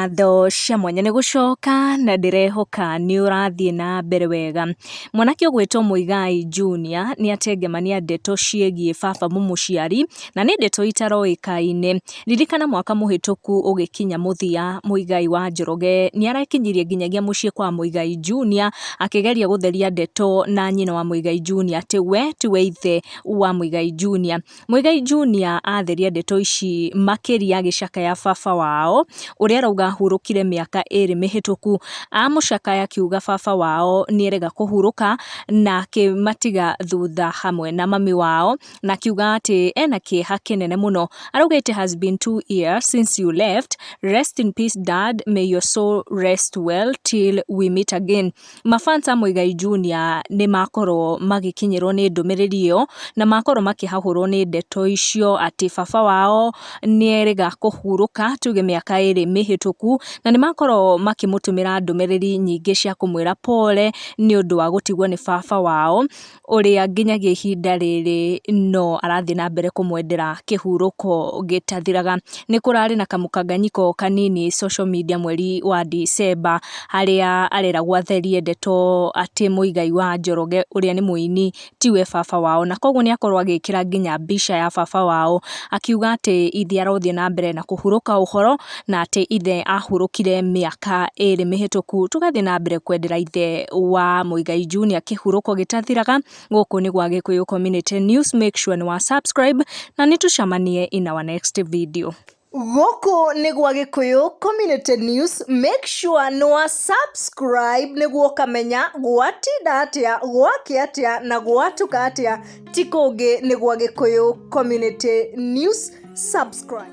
Ngatho cia mwanya nĩ gũcoka na ndĩrehoka nĩ ũrathiĩ na mbere wega. Mwanake ũgwĩtwo Muigai Junior nĩ atengemania ndeto ciĩgiĩ baba mũmũciari na nĩ ndeto itaroĩkaine. Ririkana mwaka mũhĩtũku ũgĩkinya mũthia Muigai wa Njoroge nĩ arekinyirie nginyagia mũciĩ kwa Muigai Junior akĩgeria gũtheria ndeto na nyina wa Muigai Junior atĩ we tiwe ithe wa Muigai Junior. Muigai Junior atheria ndeto ici makĩria agĩcakaya baba wao ũrĩa arauga ahurũkire mĩaka 2 mĩhĩtũku. Amũcakaya akiuga baba wao nĩerega kũhurũka na akĩmatiga thutha hamwe na mami wao na akiuga atĩ ena kĩeha kĩnene mũno. Arauga it has been 2 years since you left. Rest in peace, Dad. May your soul rest well till we meet again. Mafans a Muigai Junior nĩ makorwo magĩkinyĩrwo nĩ ndũmĩrĩri ĩyo na makorwo makĩhahũrwo nĩ ndeto icio atĩ baba wao nĩerĩga kũhurũka tuge mĩaka 2 mĩhĩtũku, na nĩ makorwo makĩmũtũmĩra ndũmĩrĩri nyingĩ cia kũmwĩra pole nĩ ũndũ wa gũtigwo nĩ baba wao ũrĩa nginyagia ihinda rĩrĩ no arathiĩ na mbere kũmwendera kĩhurũko gĩtathiraga. Nĩ kũrarĩ na kamũkanganyiko kanini social media mweri wa December harĩa areragwo atherie ndeto atĩ Muigai wa Njoroge ũrĩa nĩ mũini tiwe baba wao, na koguo nĩ akorwo agĩkĩra nginya mbica ya baba wao akiuga atĩ ithe arothiĩ na mbere na kũhurũka ũhoro na atĩ ithe ahurũkire mĩaka 2 mĩhĩtũku. Tũgathiĩ na mbere kwendera ithe wa Muigai Junior kĩhurũko gĩtathiraga. Gũkũ nĩ gwa Gĩkũyũ Community News, make sure nĩ wa subscribe na nĩ tũcemanie in our next video. Gũkũ nĩ gwa Gĩkũyũ Community News, make sure nĩ wa subscribe nĩguo ũkamenya gwatinda atĩa, gwakĩa atĩa na gwatuka atĩa. Ti kũngĩ, nĩ gwa Gĩkũyũ Community News. Subscribe.